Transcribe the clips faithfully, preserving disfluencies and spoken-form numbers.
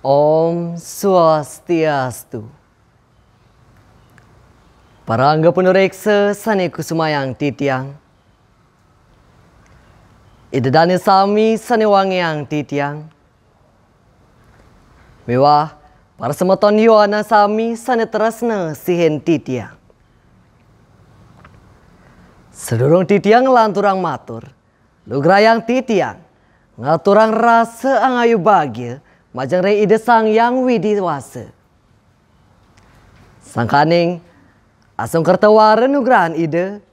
Om Swastiastu. Parangga panureksa sane kusumayang titiang. Ida dane sami sane wangiang titiang. Miwah para semeton yowana sami sane tresna sihin titiang. Sadurung titiang nglanturang matur, lugrayang titiang ngaturang rasa angayu bagia majeng ring Ida Sang Hyang Widi Wasa. Sangkaning asung kerta wara nugrahan Ida,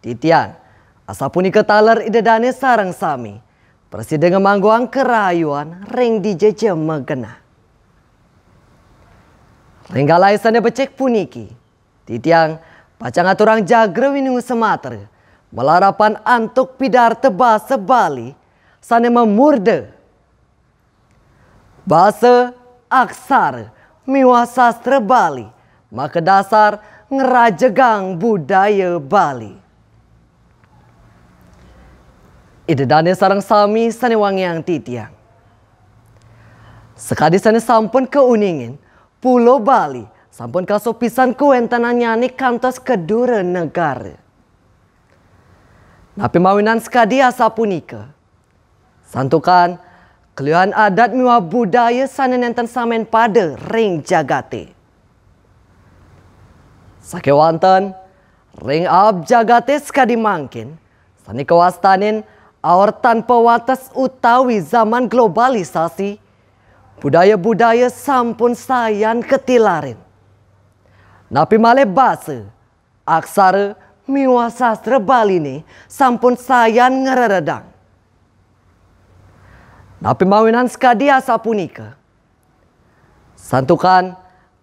titiang asapunika taler Ida dane sareng sami prasida ngamangguang karahayuan ring dija ja magenah. Ring galahé sané becik puniki, titiang pacang ngaturang jagra winungu samatra malarapan antuk pidarta basa Bali sané mamurda. Basa, aksara, miwah sastra Bali makadasar ngrajegang budaya Bali. Ida dané sareng sami sané wangiang titiang. Sakadi sané sampun kauningin, Pulo Bali sampun kasopisan kawéntenannyané kantos ka dura negara. Napi mawinan sakadi asapunika? Santukan kalihan adat miwah budaya sané nénten samén pada ring jagaté. Sakéwanten ring aab jagaté sakadi mangkin, sané kawastanin aor tanpa wates utawi zaman globalisasi, budaya-budaya sampun sayan katilarin. Napi malih basa, aksara, miwah sastra Baliné sampun sayan ngreredang. Napi mawinan sakadi asapunika? Santukan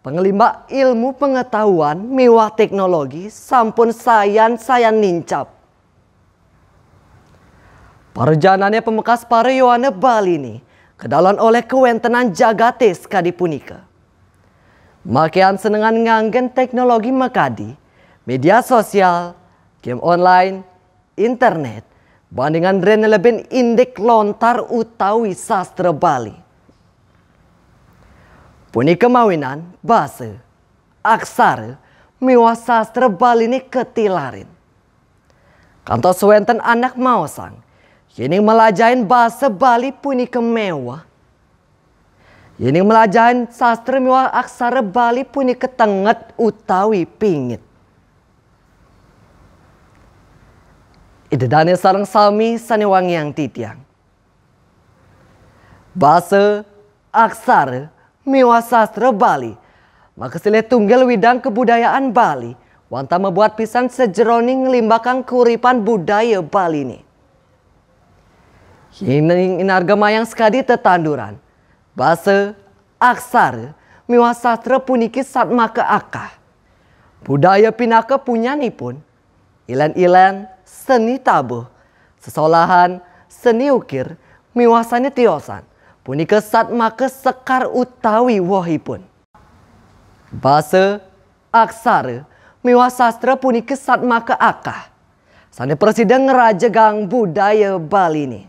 panglimbak ilmu pengetahuan miwah téknologi sampun sayan-sayan nincap. Para janané pamekas para yowana Baliné kadalon olih kawéntenan jagaté sakadi punika. Makian senengan nganggén téknologi makadi, média sosial, game online, internet, bandingan ring nelebin indik lontar utawi sastra Bali. Punika mawinan basa, aksara, miwah sastra Baliné katilarin. Kantos wénten anak maosang, yéning malajahin basa Bali punika méweh. Yéning malajahin sastra miwah aksara Bali punika tenget utawi pingit. Ida dané sareng sami sané wangiang titiang. Basa, aksara, miwah sastra Bali makasilih tunggil widang kabudayaan Bali, wantah mabuat pisan sajeroning nglimbakang kauripan budaya Baliné. Yéning inargamayang sakadi tetanduran, basa, aksara, miwah sastra puniki satmaka akah. Budaya pinaka punyanipun, ilén-ilén, seni tabuh, sesolahan, seni ukir, miwah sané tiosan, punika satmaka sekar utawi wohipun. Basa, aksara, miwah sastra punika satmaka akah, sané prasida ngrajegang budaya Baliné.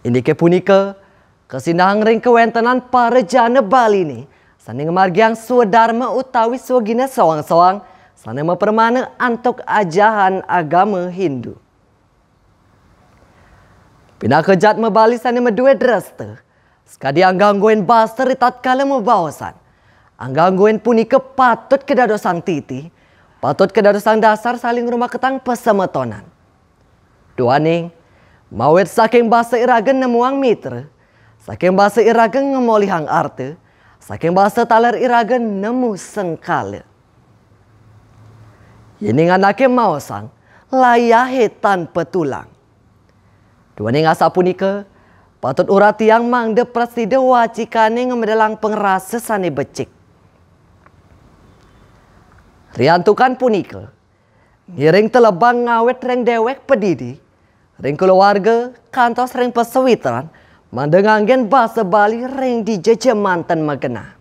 Indiké punika, kasinahang ring kawéntenan para jana Baliné, sané ngamargiang swadarma utawi swagina soang-soang, sané mapramana antuk ajahan agama Hindu. Pinaka jatma Bali sané madué dresta, sakadi anggah-ungguhin basa ritatkala mabaosan. Anggah-ungguhin punika patut kadadosang titi, patut kadadosang dasar saling rumaketang pasemetonan. Duaning, mawit saking basa iraga nemuang mitra, saking basa iraga ngamolihang arta, saking basa taler iraga nemu sengkala. Yéning anaké maosang, layahé tan patulang. Duaning asapunika, patut uratiang mangda prasida wacikané ngamedalang pangrasa sané becik. Riantukan punika, ngiring telebang ngawit ring déwék padidi, ring kulawarga, kantos ring pasawitran, mangda nganggén basa Bali ring dija ja manten magenah.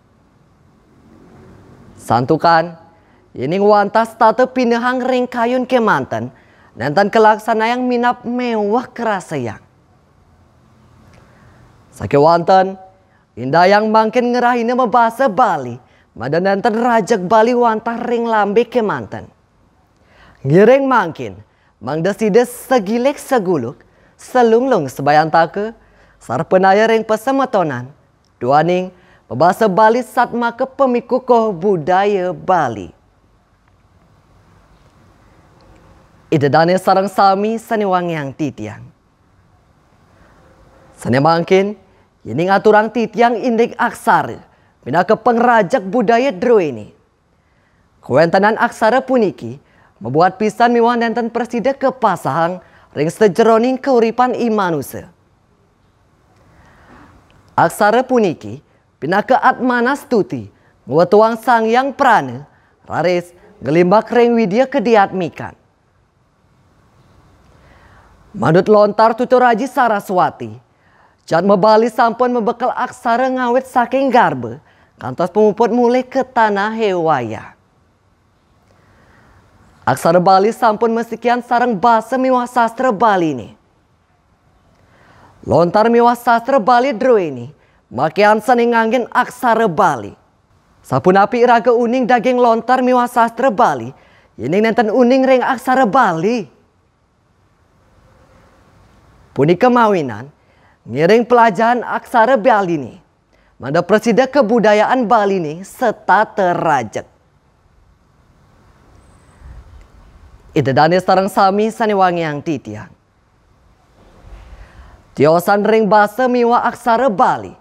Santukan, yéning wantah setata pinehang ring kayun kémanten, nénten kalaksanayang minab méweh karasayang. Sakéwanten, Indayang mangkin ngerahina mabasa Bali, mangda nenten rajeg Bali wantah ring lambe kemanten. Ngiring mangkin, mangda sida sagilik saguluk, salunglung sabayantaka, sarpanaya ring pasemetonan, duaning mabasa Bali satmaka pamikukuh budaya Bali. Ida dane sareng sami sane wangiang titiang. Sane mangkin, yening aturang titiang indik aksara, pinaka pangrajeg budaya druene. Kawentenan aksara puniki mabuat pisan miwah nenten prasida kapasahang ring sajeroning kauripan i manusa. Aksara puniki pinaka atmana stuti ngwetuang Sang Hyang Prana, raris nglimbak ring widya kadiatmikan. Manut lontar Tutur Aji Saraswati, jadma Bali sampun mabekel aksara ngawit saking garba kantos pamuput mulih ka tanah hewaya. Aksara Bali sampun masikian sareng basa miwah sastra Baline. Lontar miwah sastra Bali druene makian sane nganggen aksara Bali. Sapunapi iraga uning daging lontar miwah sastra Bali, yening nenten uning ring aksara Bali? Punika mawinan, ngiring pelajahan aksara Baline, mangda prasida kabudayaan Baline setata rajeg. Ida dane sareng sami sane wangiang titiang. Tiosan ring basa miwah aksara Bali,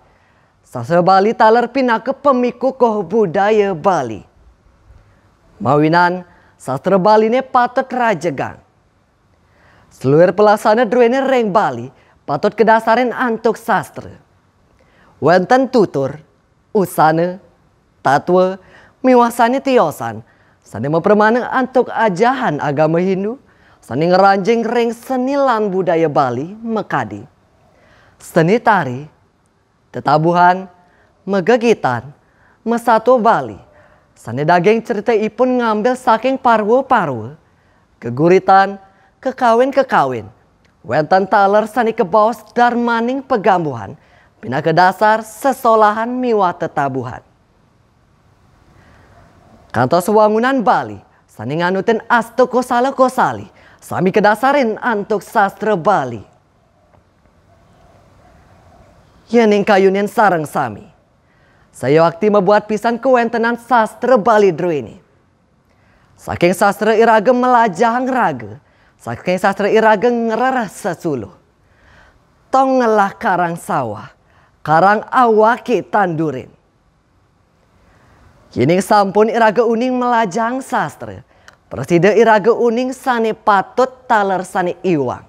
sastra Bali taler pinaka pamikukuh budaya Bali. Mawinan, sastra Baline patut rajegang. Saluir pelaksana druene ring Bali patut kadasarin antuk sastra. Wenten tutur, usana, tatwa, miwah sane tiosan, sane mapramana antuk ajahan agama Hindu, sane ngranjing ring seni lan budaya Bali makadi. Seni tari, tetabuhan, magegitan, masatwa Bali, sane daging critaipun ngambil saking parwa-parwa, geguritan, kekawin-kekawin, wenten taler sane kabaos darmaning pagambuhan, pinaka dasar sesolahan miwah tetabuhan. Kantos wangunan Bali, sane nganutin asta kosala kosali, sami kadasarin antuk sastra Bali. Yening kayunin sareng sami, sayuakti mabuat pisan kawentenan sastra Bali druene. Saking sastra iraga malajahang raga, saking sastra iraga ngrereh sesuluh. Tong ngelah karang sawah, karang awake tandurin. Yening sampun iraga uning malajahang sastra, prasida iraga uning sane patut taler sane iwang.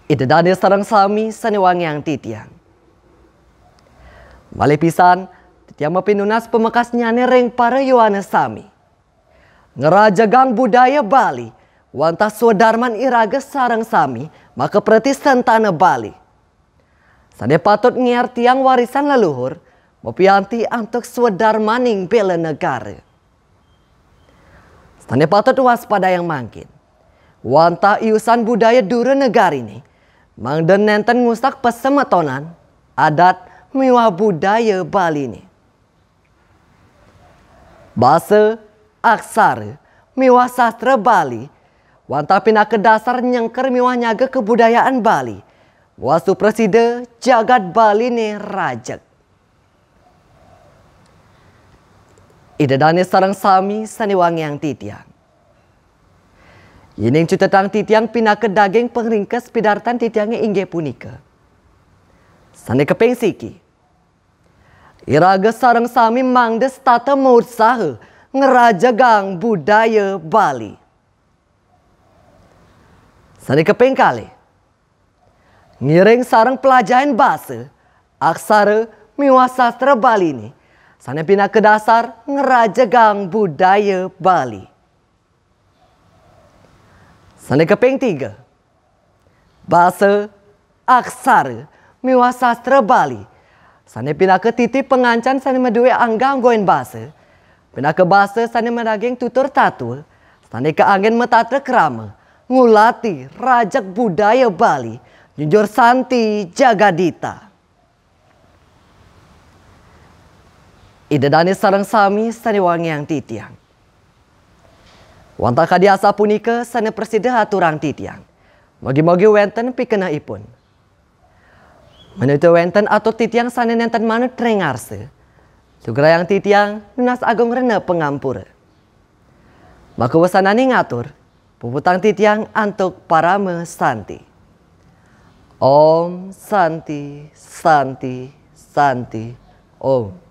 Ida dane sareng sami sane wangiang titiang. Malih pisan, titiang mapinunas pamekasnyane ring para yowana sami. Ngrajegang budaya Bali, wantah swadarman iraga sareng sami makapreti sentana Bali. Sane patut ngiartiang warisan leluhur, mapianti antuk swadarmaning bela negara. Sane patut waspadayang mangkin, wantah iusan budaya dura negarine, mangda nenten ngusak pasemetonan, adat, miwah budaya Baline. Basa, aksara, miwah sastra Bali, wantah pinaka dasar nyengker miwah nyaga kabudayaan Bali, miwah suprasida jagat Baline rajeg. Ida dane sareng sami sane wangiang titiang. Yening cutetang titiang pinaka daging pangringkes pidartan titiange inggih punika. Sane kaping siki, iraga sareng sami mangda setata mautsaha ngrajegang budaya Bali. Sane kaping kalih, ngiring sareng pelajahin basa, aksara, miwah sastra Baline, sane pinaka dasar ngrajegang budaya Bali. Sane kaping tiga, basa, aksara, miwah sastra Bali, sane pinaka titi pangancan sane madue angga-anggoin basa, pinaka basa sane madaging tutur tatwa, sane kaanggen matatra krama, ngulati rajeg budaya Bali, Nyujur Santi Jagadita. Ida dane sareng sami sane wangiang titiang. Wantah kadi asapunika sane prasida aturang titiang. Mugi-mugi wenten pikenehipun. Menawi wenten atur titiang sane nenten manut ring ngarsa, sugrayang titiang nunas agung rena pangampura. Maka wesanane ngatur, puputang titiang antuk parama santi. Om Santi, Santi, Santi, Om.